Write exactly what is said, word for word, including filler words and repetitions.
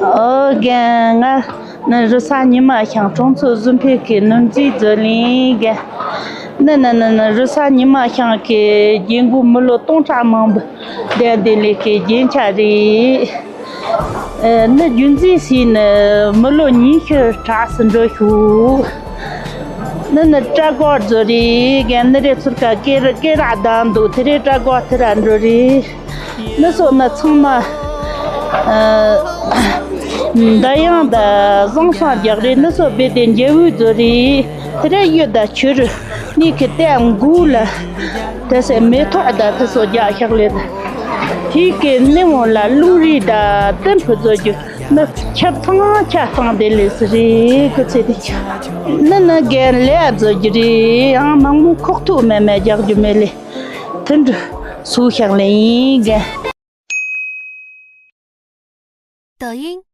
ཨོ་རྒན། ང་ནི་རུ་ས་ཉི་མ་ཤང་གྲོང་ཚོ་བཟོ་འཕེལ་གྱི་ནོར་འཛིན་མཛོད་ལིང་རྒན། ནི་ནི་ནི་ནི་རུ་ས་ཉི་མ་ཤང་གི་རྒན་རྒོན་མི་ལོ་སྟོང་ཕྲག་མང་པོ་བསྡད་བསྡད་ལས་ཀྱི་རྒྱན་ཆ་རེད། ཨ་ནི་རྒྱུན་འཛིན་སྲིད་ནི་མི་ལོ་ཉི་ཤུ་གྲས་སུ་འགྲོ་ཤོག་ནི་ནི་སྐྲ་གོར་བཟོ་རེད་རྒན། ནི་རེ་ཚུར་ཀ་ཀེ་ར་ཀེ་ར་བསྡད་འདུག་དེ་རེ་སྐྲ་གོར་དེ་ར་འགྲོ་རེད། ནི་སོ་ན་ཚང་མ་ཨ་འདི་ཡང་ད་བཟང་སང་རྒྱག་རེད། ནི་སོ་བེ་དེ་འཇལ་བུ་བཟོ་རེད། དེ་རེ་གཡུ་ད་ཆུ་རུ་ནི་ཁི་ཏེ་མགུ་ལ་དེ་སེ་མེ་ཐོག་ད་དེ་སོ་རྒྱག་ཤག་ལེ་ད། དེ་ཀེ་ནི་མོ་ལ་ལུང་རི་ད་ཏན་ཕུ་བཟོ་རྒྱུ་ནི་ཆབ་ཐང་ཆ་ཐང་དེ་ལེ་སི་རེད་ཀུ་ཚེ་དེ་ཆ། ནི་ནི་རྒན་ལས་བཟོ་རྒྱུ་རེད། ཡང་མང་མོ་ཁོག་ཐུག་མེད་མེད་རྒྱག་རྒྱུ་མེད་ལེ། དེ་འདྲ་སུ་ཤག་ལེ་ཡིན་རྒན། 抖音